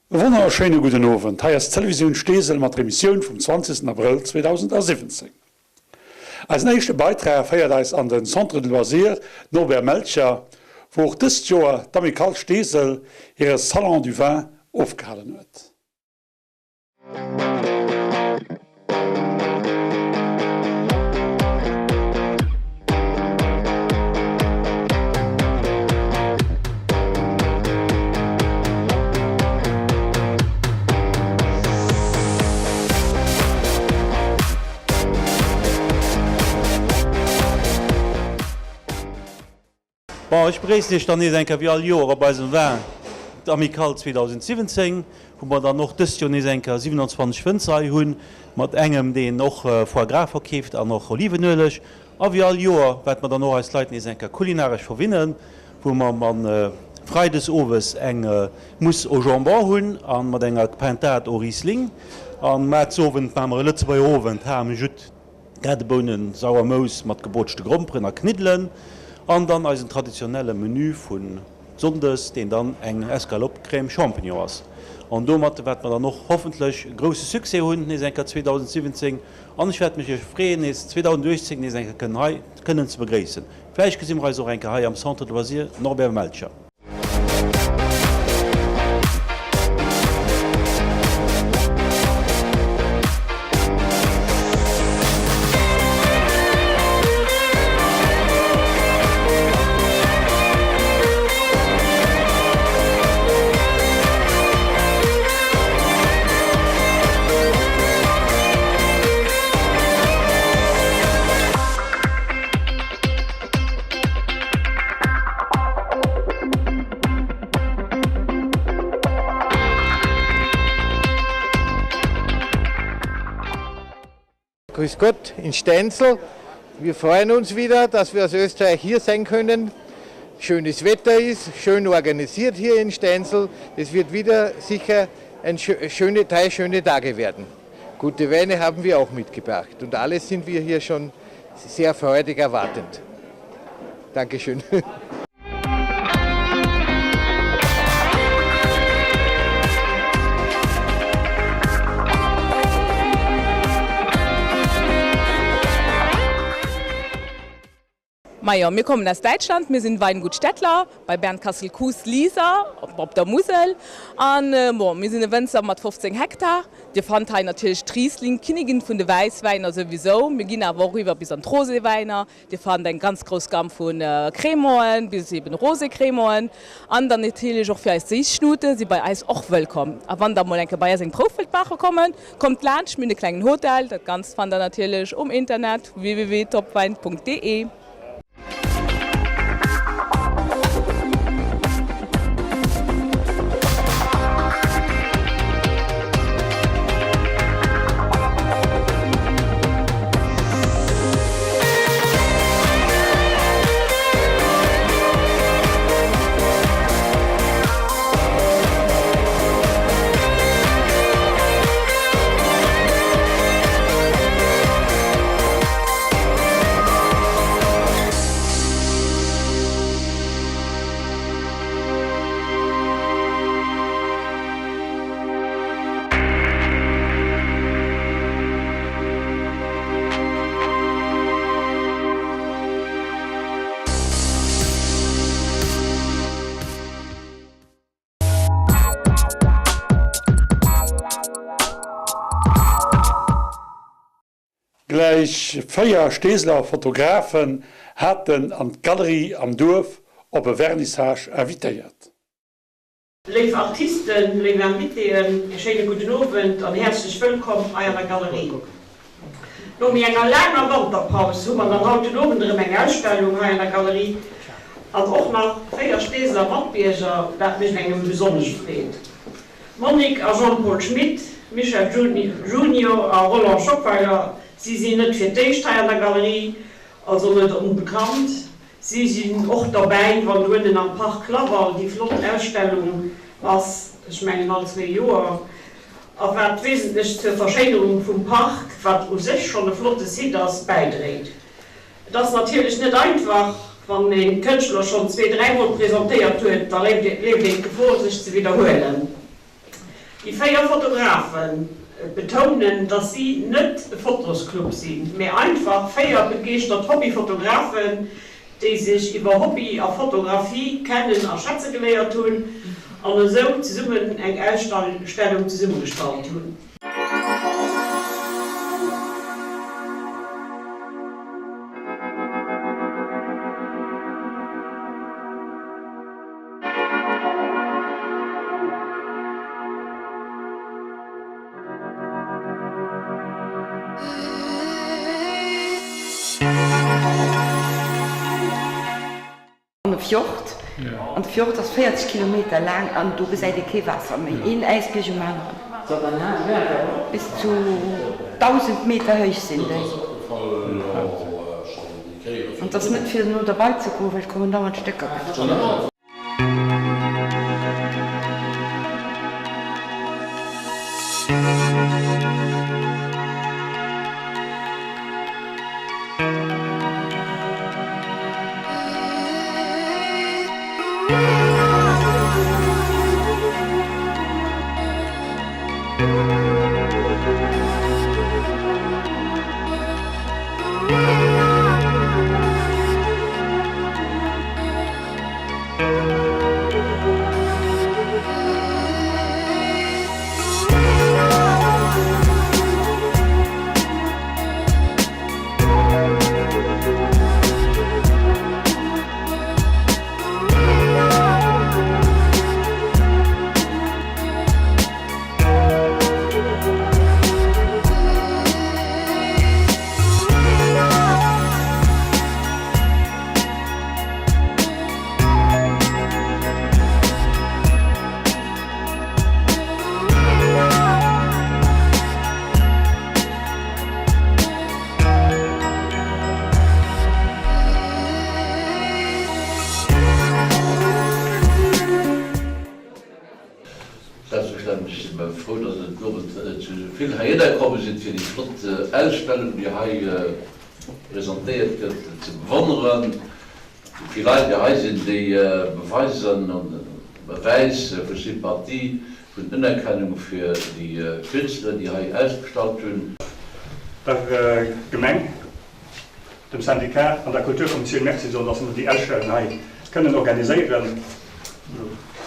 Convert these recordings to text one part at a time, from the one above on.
E wonnerschéine gudden Owend, hei ass d'Televisioun Steesel mat der Emissioun vum 20 Abrëll 2017. Eisen éischte Beitrag féiert eis an den Centre de Loisirs Norbert Melcher, wou och dëst Joer d'Amicale Steesel hire Salon du Vin ofgehalen huet. Bon, ech begréissen Iech dann nees eng Kéier wéi all Joer op eisem Vin d'Amicale 2017, wou mer dann och dëst Joer nees eng Kéier 27 Wënzer hei hunn, mat engem deen och Foie gras verkeeft an och Olivenueleg. A wéi all Joer wäerte mer dann och eis Leit nees eng Kéier kulinaresch verwinnen, wou mer man Freides owes eng Mousse au jambon hunn a mat enger Pintade au Riesling. An Maartsowend maache mer e Lëtzebuerger Owend, Ham, Judd. Gaardebounen, sauer Mouss mat gebrootschte Gromperen a Kniddelen an dann eisen traditionelle Menü vu Sonndes, deen dann eng Escalope Crème Champignon ass. An domat wäerte mer dann och hoffentlech e grousse Succès hunn nees eng Kéier 2017 an ech wäert mech iech freeën nees 2018 nees eng Kéier kënnen hei kënnen ze begréissen. Vläicht gesi mer eis och eng Kéier hei am Centre de Loisirs Norbert Melcher. Grüß Gott in Steinsel. Wir freuen uns wieder, dass wir aus Österreich hier sein können. Schönes Wetter ist, schön organisiert hier in Steinsel. Es wird wieder sicher ein schöne, drei schöne Tage werden. Gute Weine haben wir auch mitgebracht und alles sind wir hier schon sehr freudig erwartend. Dankeschön. Majo, mir kommen aus Däitschland, mir sinn Weingut Stettler bei Bernkastel-Kues Lieser op der Musel an bon, mir sinn e Wënzer mat 15 Hektar. Dir fannt hei natierlech d'Riesling Kinnigin vun de Wäisswäiner souwisou, mir ginn awer och eriwwer bis an d'Roséwäiner. Dir fannt eng ganz grouss Gamm vu Crémanten bis eben Rosé-Crémanten an dann natierlech och fir eis Séisschnute si bei eis och wëllkomm. A wann der mol eng Kéier bei eis eng Prouf wëllt maache kommen, kommt laanscht, mir hunn e klengen Hotel. Dat Ganzt fannt der natierlech um Internet www.topwein.de. Gläich 4 Steeseler Fotografen haten an d'Galerie am Duerf op e Vernissage invitéiert. Léif Artisten, léif Invitéen, e schéine gudden Owend an häerzlech wëllkomm hei an der Galerie. No méi enger laanger Wanterpaus hu mer dann haut den Owend erëm eng Ausstellung hei an der Galerie an och nach 4 Steeseler Matbierger, dat mécht engem besonnesch Freed. Monique a Jean-Paul Schmit, Michel Junior a Roland Schockweiler, si sinn net fir d'éischt hei an der Galerie, also net onbekannt. Si sinn och derbäi, wann uewen am Parc Laval déi flott Ausstellung ass, ech mengen all zwee Joer, a wat wesentlech zur Verschéinerung vum Park, wat u sech schonn e flotte Site ass, bäidréit. Et ass natierlech net einfach, wann een d'Kënschtler schonn zwee-, dräimol presentéiert huet, da leeft een d'Gefor, sech ze widderhuelen. Déi 4 Fotografe betounen, dass si net e Fotosclub sinn, mä einfach 4 begeeschtert Hobbyfotografen, déi sech iwwer Hobby a Fotografie kennen a schätze geléiert hunn an esou zesummen eng Ausstellung zesummegestallt hunn. An e Fjord, an de Fjord ass 40 Kilometer laang an do gesäit ee kee Waasser méi, een Äisbierg um aneren. Bis zu 1.000 Meter héich sinn déi. An et ass net fir no derbei ze goen, well et kommen dauernd Stécker geflunn. Selbstverständlech si mer frou, dass et den Owend zu esou vill heihinner komm sinn, fir déi flott Ausstellung, déi hei presentéiert gëtt, ze bewonneren. Déi vill Leit, déi hei sinn, déi beweisen e Bewäis vu Sympathie, vun Unerkennung fir déi Künstler, déi hei ausgestallt hunn. Der Gemeng, dem Syndicat an der Kulturkommissioun Merci soen, dass mer déi Ausstellung hei kënnen organiséieren.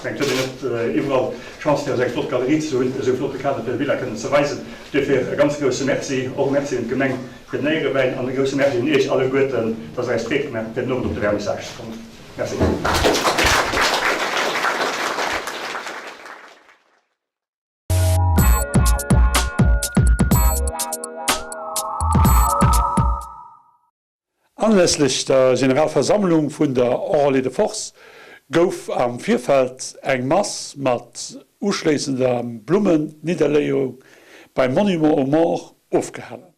Ech mengen, et huet een net iwwerall d'Chance, fir esou eng flott Galerie ze hunn, esou e flotte Kader fir Biller kënnen ze weisen. Duerfir e ganz grousse Merci, och e Merci un d'Gemeng fir den Éierewäin an e grousse Merci un Iech alleguerten, dass Der eis d'Freed gemaach hutt, fir den Owend op de Vernissage ze kommen. Merci. Anlässlech der Generalversammlung vun der Enrôlés de Force gouf am Virfeld eng Mass mat uschléissender Blummennidderleeung beim Monument aux Morts ofgehalen.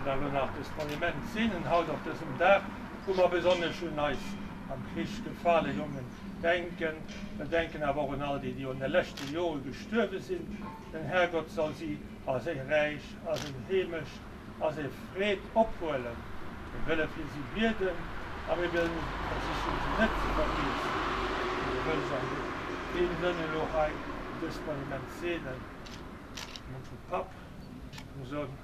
da elo nach dëst Monument seenen haut op dësem Dag, wou mer besonnesch un eis am Krich gefale Jongen denken. Mer denken awer och un all déi, déi an de leschte Jore gestuerwe sinn. Den Härgott soll si a säi Räich, a seng Heemecht, a seng Freed ophuelen. Mir wëlle fir si bieden a mir wëllen versichen, si net ze vergiessen. Mir wëlle se an deem Sënn elo hei dëst Monument seenen, am Numm vum Papp, vum Sohn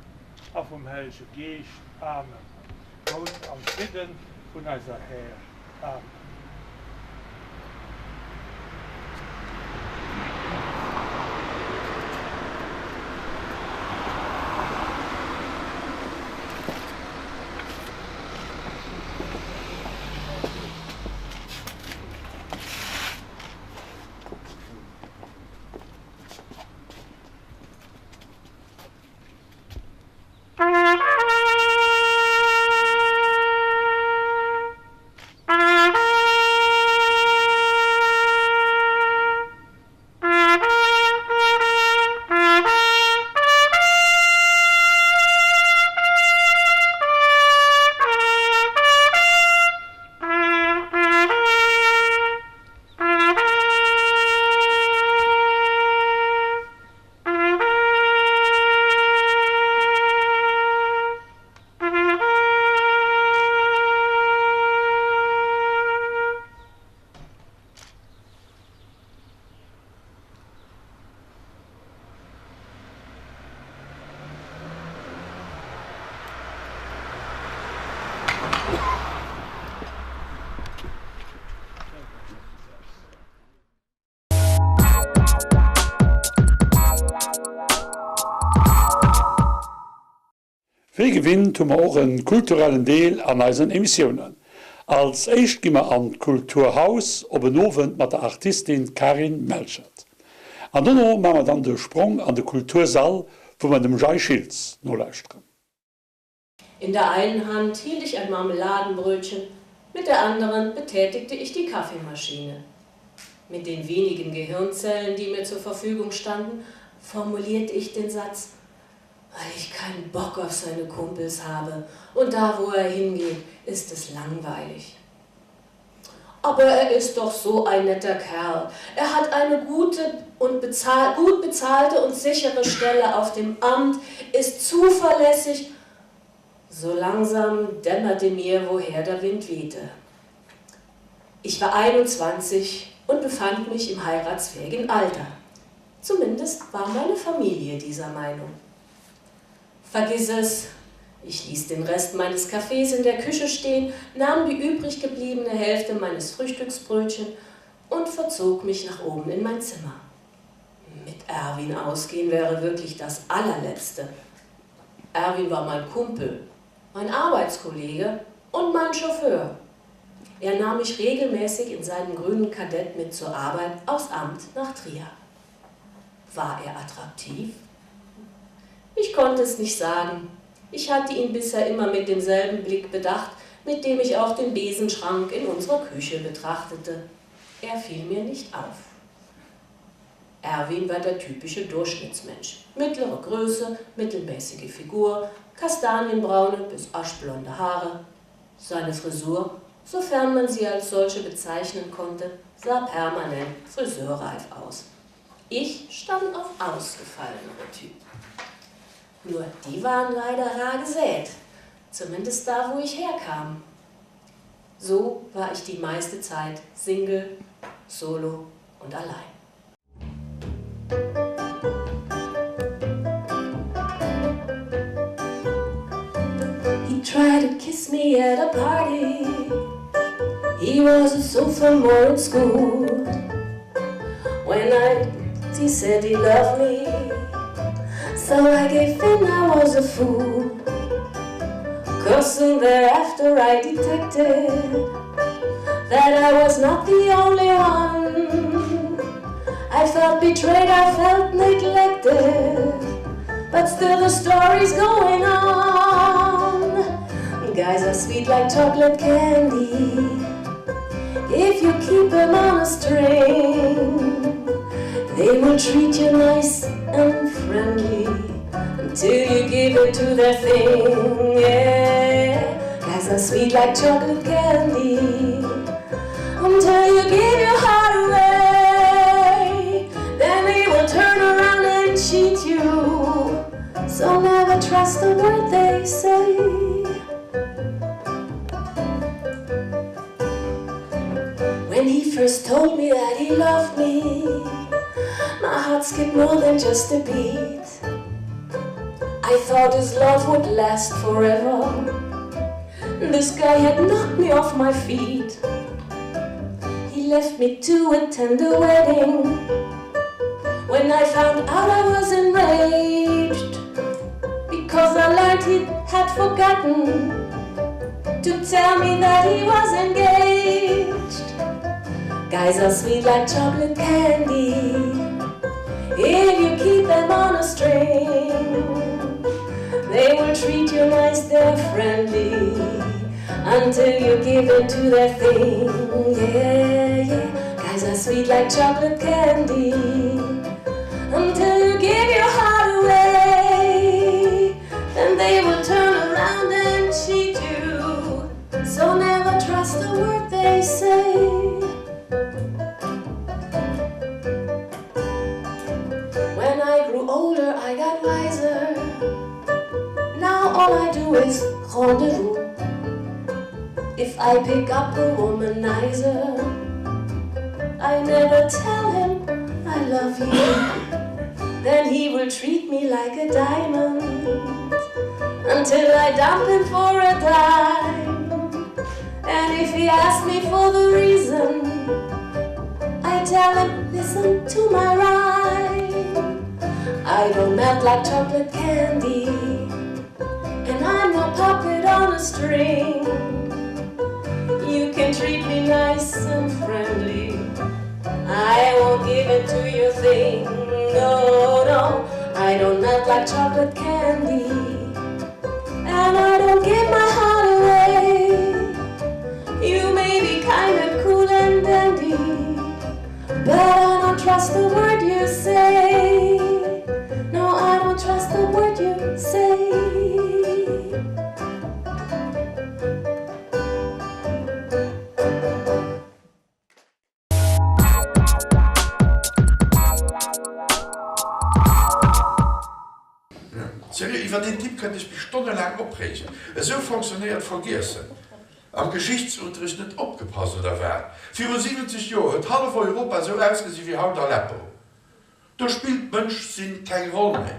a vum Hellege Geescht. Amen. Rout am Fridden vun eiser Här. Amen. Wéi gewinnt hu mer och en kulturellen Deel an eisen Emissiounen. Als éischt gi mer an d'Kulturhaus op en Owend mat der Artistin Karin Melchert. An dono maa mer dann de Sprong an de Kultursall, wou mer dem Jay Schiltz nolauschteren. In der einen Hand hielt ich ein Marmeladenbrötchen, mit der anderen betätigte ich die Kaffeemaschine. Mit den wenigen Gehirnzellen, die mir zur Verfügung standen, formulierte ich den Satz: Weil ich keinen Bock auf seine Kumpels habe und da, wo er hingeht, ist es langweilig. Aber er ist doch so ein netter Kerl. Er hat eine gute und bezahl gut bezahlte und sichere Stelle auf dem Amt, ist zuverlässig. So langsam dämmerte mir, woher der Wind wehte. Ich war 21 und befand mich im heiratsfähigen Alter. Zumindest war meine Familie dieser Meinung. Vergiss es! Ich ließ den Rest meines Kaffees in der Küche stehen, nahm die übrig gebliebene Hälfte meines Frühstücksbrötchen und verzog mich nach oben in mein Zimmer. Mit Erwin ausgehen wäre wirklich das allerletzte. Erwin war mein Kumpel, mein Arbeitskollege und mein Chauffeur. Er nahm mich regelmäßig in seinem grünen Kadett mit zur Arbeit aufs Amt nach Trier. War er attraktiv? Ich konnte es nicht sagen. Ich hatte ihn bisher immer mit demselben Blick bedacht, mit dem ich auch den Besenschrank in unserer Küche betrachtete. Er fiel mir nicht auf. Erwin war der typische Durchschnittsmensch. Mittlere Größe, mittelmäßige Figur, kastanienbraune bis aschblonde Haare. Seine Frisur, sofern man sie als solche bezeichnen konnte, sah permanent friseurreif aus. Ich stand auf ausgefallenere Typen. Nur die waren leider rar gesät, zumindest da, wo ich herkam. So war ich die meiste Zeit Single, solo und allein. He tried to kiss me at a party. He was a sophomore in school. When I he said he loved me, so I gave in I was a fool. Cause soon thereafter I detected that I was not the only one. I felt betrayed, I felt neglected, but still the story's going on. Guys are sweet like chocolate candy. If you keep them on a string, they will treat you nice and friendly. Until you give in to their thing, yeah Guys are sweet like chocolate candy Until you give your heart away Then they will turn around and cheat you So never trust a word they say When he first told me that he loved me My heart skipped more than just a beat I thought his love would last forever This guy had knocked me off my feet He left me to attend a wedding When I found out I was enraged Because I learned he had forgotten To tell me that he was engaged Guys are sweet like chocolate candy If you keep them on a string They will treat you nice, they're friendly Until you give in to their thing Yeah, yeah Guys are sweet like chocolate candy Until you give your heart away Then they will turn around and cheat you So never trust a word they say When I grew older I got wiser Now all I do is rendezvous If I pick up a womanizer I never tell him I love you Then he will treat me like a diamond Until I dump him for a dime And if he asks me for the reason I tell him listen to my rhyme I don't melt like chocolate candy And I'm no puppet on a string You can treat me nice and friendly I won't give in to your thing No, no, I don't melt like chocolate candy And I don't give my heart away You may be kind and cool and dandy But I don't trust the word you say No, I don't trust the word you say. Seriö, iwwer deen Typ kënnt ech mech stonnelaang opreegen. Esou fonctionnéiert Vergiessen. Am Geschichtsunterricht net opgepasst oder wat? Viru 70 Joer huet hallef Europa esou ausgesi wéi haut Aleppo. Do spillt d'Mënschsinn keng Roll méi.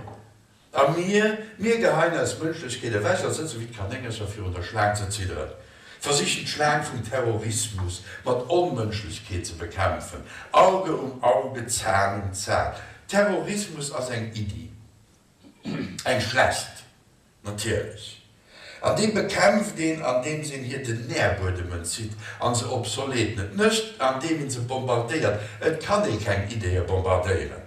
A mir, mir geheien eis Mënschlechkeet ewech a sëtze wéi d'Kanéngercher virun der Schlaang ze zidderen, versichen d'Schlaang vum Terrorismus mat Onmënschlechkeet ze bekämpfen, Auge um Auge, Zahn um Zahn. Terrorismus ass eng Iddi, eng schlecht natierlech, an déi bekämpft een andeems een hir den Nährbuedem entzitt an se obsolet net, net andeem een se bombardéiert. Et kann ee keng Ideeë bombardéieren.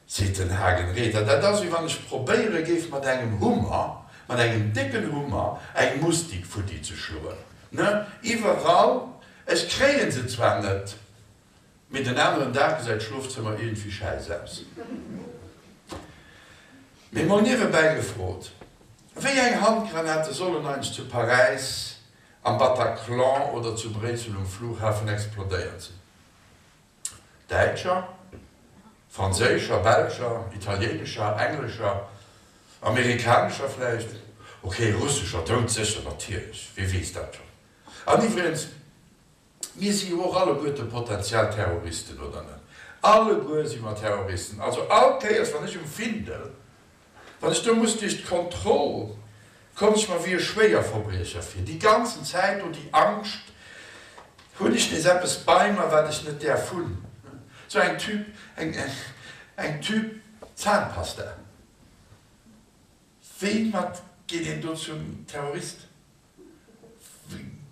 Seet den Hagen Rether, dat ass wéi wann ech probéiere géif mat engem Hummer, mat engem décken Hummer eng Mustik futti ze schloen. Ne? Iwwerall. Ech kréien se zwar net, mee den aneren Dag gesäit d'Schlofzëmmer iergendwéi schäiss aus. Mee mol niewebäi gefrot, wéi eng Handgranate sollen eigentlech zu Paräis am Bataclan oder zu Bréissel um Flughafen explodéiert sinn? Däitscher, franséischer, belscher, italienescher, englescher, amerikanescher vläicht, ok, russescher doudsécher natierlech, wie weess dat schonn. An iwwregens, mir si jo och alleguerte potentiell Terroristen, oder net? Alleguer si mer Terroristen. Also all Kéiers wann ech um Findel Wann ech do muss duerch d'Kontroll, kommen ech mer wéi e Schwéierverbriecher vir. Déi ganzen Zäit do déi Angscht, hunn ech nees eppes bei mer, wat ech net däerf hunn? Sou eng Tüb, eng, eng Tüb Zahnpasta. Wéi mat geet een do zum Terrorist?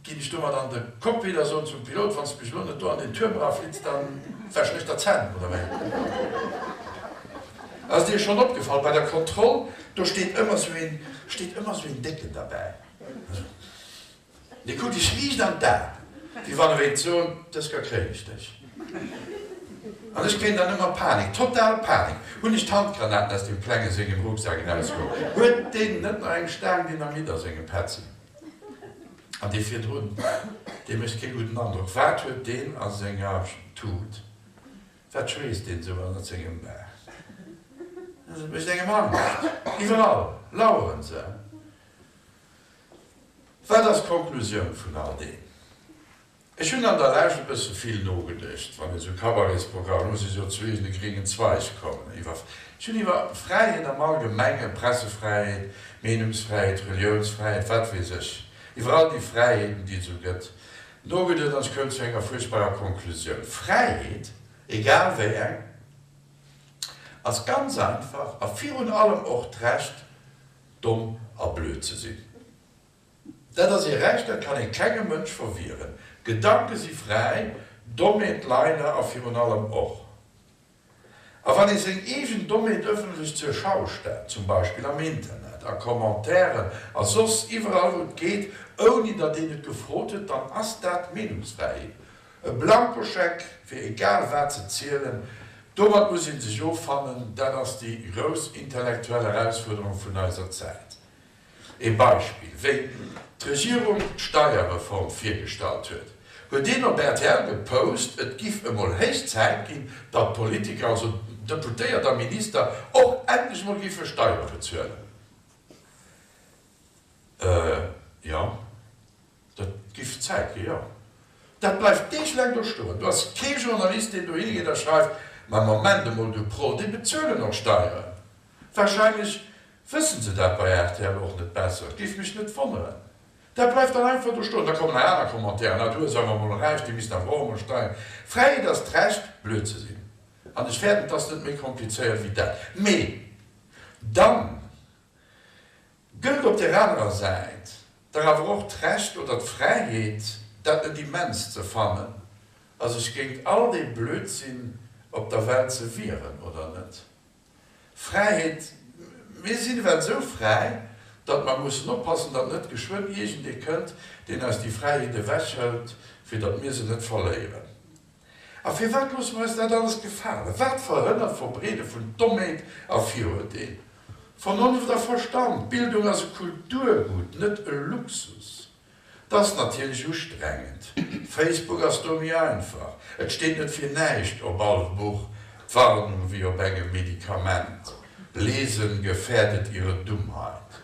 Ginn ech domat an de Cockpit a soen zum Pilot, Wann s de mech elo net do an deen Tuerm eraflitz, da wäschen ech der d'Zänn, oder wéi? Ass et Iech schonn opgefall, bei der Kontroll, do steet ëmmer sou een, steet ëmmer sou een Décken derbäi. Dee kuckt iech riicht an d'Aen, wéi wann e wéilt soen, Dës Kéier kréien ech dech. An ech kréien dann ëmmer Panik, total Panik. Hunn ech d'Handgranaten aus deem Klenge sengem Rucksak erausgeholl? Huet deen net nach eng Staang Dynamit a sengem Petzi? An dee virdrun, dee mécht kee gudden Androck. Wat huet deen a senger Tut? Wat schweesst deen esou ënnert sengem Baart? Et mécht engem Angscht. Iwwerall laueren se. Wat ass d'Konklusioun vun all deem? Ech hunn an der Lescht e bësse vill nogeduecht, wann ee sou Cabaretsprogrammen, muss ech jo zu eegene gréngen Zweig kommen, iwwer, ech hunn iwwer Fräiheet am Allgemenge, Pressefräiheet, Meenungsfräiheet, Reliounsfräiheet, wat weess ech, iwwer all déi Fräiheeten, déi et sou gëtt, nogeduet an ech koum zu enger fuerchtbarer Konklusioun, Fräiheet, egal wéi eng, ass ganz einfach a virun allem och d'Recht, domm a blöd ze sinn. Dat ass ee Recht, dat kann ee kengem Mënsch verwieren. Gedanke si fräi, Dommheet leider a virun allem och. A wann ee seng eegen Dommheet ëffentlech zur Schau stellt, zum Beispill am Internet, a Commentairen a soss iwwerall wou et geet, ouni datt een et gefrot huet, dann ass dat Meenungsfräiheet. E Blankoscheck fir egal wat ze zielen, domat muss ee sech offannen, dat ass déi grouss intellektuell Erausfuerderung vun eiser Zäit. Ee Beispill, Wéi d'Regierung d'Steierreform virgestallt huet, huet een op rtl gepost, et giff emol héich Zäit ginn, datt d'Politiker, also Deputéiert a Minister, och endlech emol giffe Steiere bezuelen. Äh, jo. Dat giff Zäit ginn, jo. Dat bleift deeglaang do stoen. Do ass kee Journalist, deen dohinne geet a schreift, Ma Moment emol, du Proll, déi bezuelen och Steieren. Wahrscheinlech wëssen se dat bei rtl och net besser. Et géif mech net wonneren. Dat bleift dann einfach do stoen. Da kommen nach aner Commentairen, Ah, du hues awer emol Recht, déi missten awer och emol Steieren. Fräiheet ass d'Recht, blöd ze sinn. An ech fäerten, et ass net méi komplizéiert wéi dat. Mee dann Gëllt op där anerer Säit dach awer och d'Recht oder d'Fräiheet, dat net immens ze fannen a sech géint all dee Blödsinn op der Welt ze wieren, oder net? Fräiheet, mir sinn ewell esou fräi, datt mer mussen oppassen, datt net geschwënn iergendee kënnt, deen eis déi Fräiheet ewechhëlt, fir datt mir se net verléieren. A firwat loosse mer eis dat alles gefalen? Wat verhënnert d'Verbreede vun Dommheet a Virurteel? Vernonft a Verstand, Bildung ass e Kulturgut, net e Luxus. 't ass natierlech ustrengend. Facebook ass do méi einfach. Et steet net fir näischt op all Buch d'Warnung wéi op engem Medikament, Lesen gefährdet Ihre Dummheit.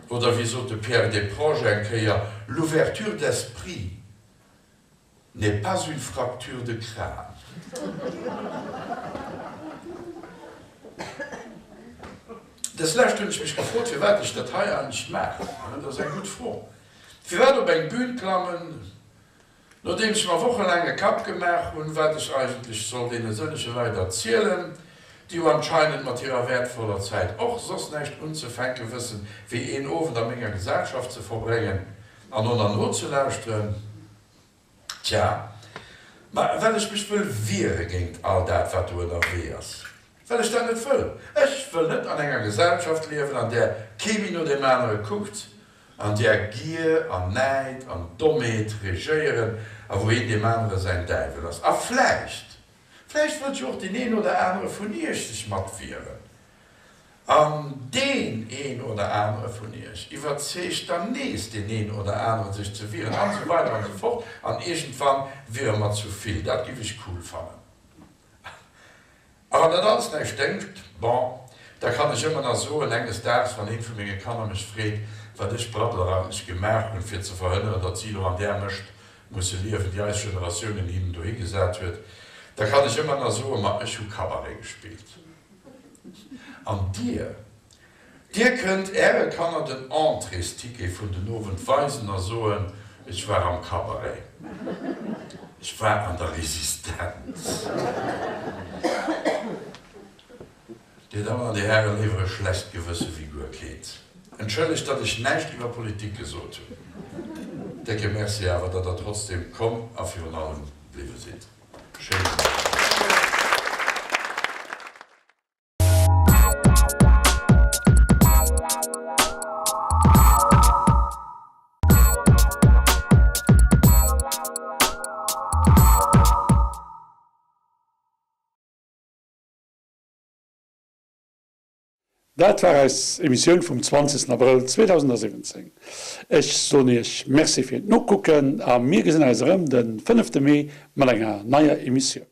Oder wéi sot de Pierre Desproges eng Kéier, L'ouverture d'esprit n'est pas une fracture de crâne. Des Lescht hunn ech mech gefrot, firwat ech dat hei eigentlech maachen. Dat ass eng gutt Fro. Firwat op eng Bühn klammen, nodeems ech mer wochelaang e Kapp gemaach hunn, wat ech eigentlech soll deene sëllege Leit erzielen, déi jo anscheinend mat hirer wäertvoller Zäit och soss näischt unzefänke wëssen, wéi een Owend a menger Gesellschaft ze verbréngen. An no der nozelauschteren? Tja, ma well ech mech wëll wiere géint all dat, wat do ënnerwee ass. Well ech dat net wëll. Ech wëll net an enger Gesellschaft liewen, an där kee méi no deem anere kuckt, an där Gier an Näid an Dommheet regéieren a wou een deem anere säin Däiwel ass. A vläicht, vläicht wëllt jo och deen een oder anere vun iech sech mat wieren. An deen een oder anere vun iech iwwerzeegt dann nees deen een oder aneren sech ze wieren, an esou weider an esou fort, an iergendwann wiere mer zu vill. Dat giff ech cool fannen. A wann dat alles näischt déngt, bon, da kann ech ëmmer nach soen, enges Daags, wann eent vu menge Kanner mech freet, wat ech Braddler eigentlech gemaach hunn, fir ze verhënneren, datt si elo an där Mëscht musse liewen, déi eis Generatiounen hinnen dohi gesat huet, da kann ech ëmmer nach soen, ma ech hu Cabaret gespillt. An dir, dir kënnt äre Kanner den Entréesticket vun den Owend weisen a soen, Ech war am Cabaret, ech war an der Resistenz. Dir Dammen an Dir Hären, léiwer e schlecht Gewësse wéi guer keent. Entschëllegt, datt ech näischt iwwer Politik gesot hunn. Décke Merci awer, datt Der trotzdem komm a virun allem bliwwe sidd. Schéinen Owend. Dat war eis Emissioun vum 20 Abrëll 2017. Ech soen Iech Merci fir d'Nokucken a mir gesinn eis erëm de fënnefte Mee mat enger neier Emissioun.